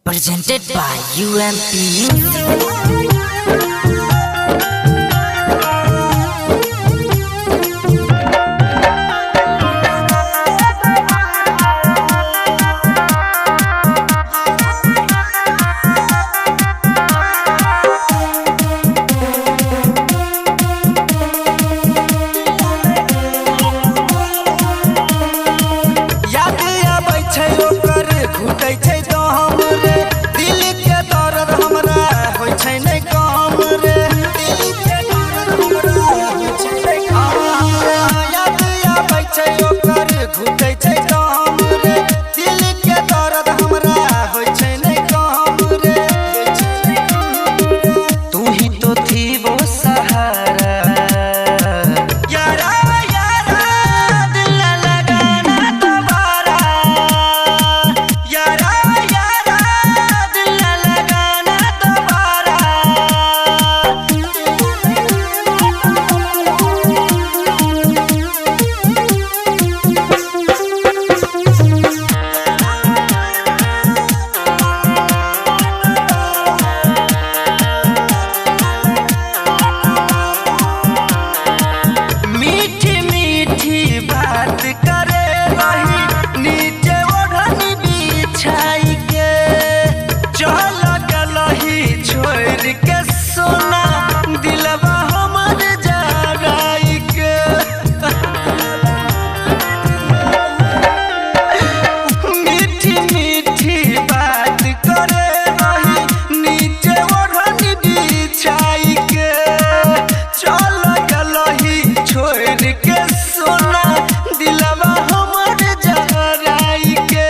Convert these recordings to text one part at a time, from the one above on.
Presented by UMP Music. याद आबै छै ओकर घुटै छै दम रे, दिल के दर्द हमरा होइ छै नै कम रे, दिल के दर्द हमरा होइ छै नै कम रे। याद आबै छै ओकर घुटै छै दम रे, दिल के दर्द हमरा होइ छै नै कम रे। तू ही तो थी वो सहारा, यारा यारा दिल न लगाना दोबारा, यारा यारा दिल न लगाना दोबारा। मीठी मीठी बात करे रही नीचे ओढ़नी बिछाई के, चल गलही छोड़ के सोना दिलवा हमर जराई के। मीठी मीठी बात करे रही नीचे ओढ़नी बिछाई के, चल गलही छोड़ के सोना दिलवा हमर जराई के।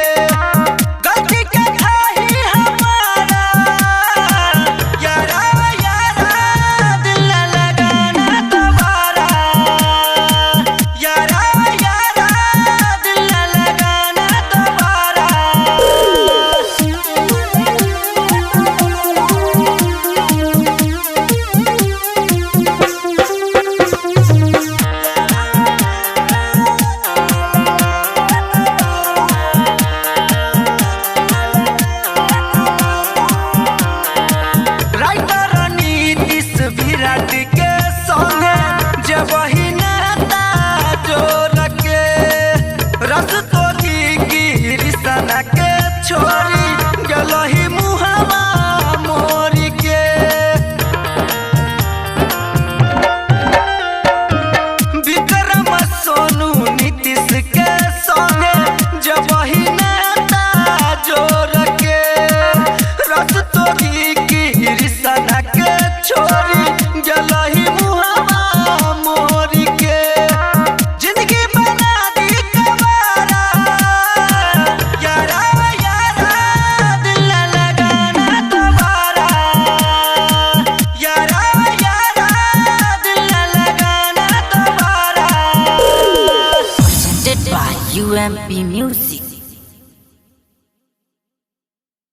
गलती के खाही हमारा, यारा यारा दिल न लगाना दोबारा, यारा यारा दिल न लगाना दोबारा। राइटर नीतीश विराट के संगे जबही नेता जोर के, रस तोरी की रिसना के छोरी गलही मुहावा मोरी के। विक्रम सोनू नीतीश के संगे जबही नेता जोर के, रस तोरी की रिसना के छोरी गलही मुहावा मोरी के। जिंदगी बना दी कबारा, यारा यारा दिल न लगाना दोबारा, यारा यारा दिल न लगाना दोबारा। Presented by UMP Music.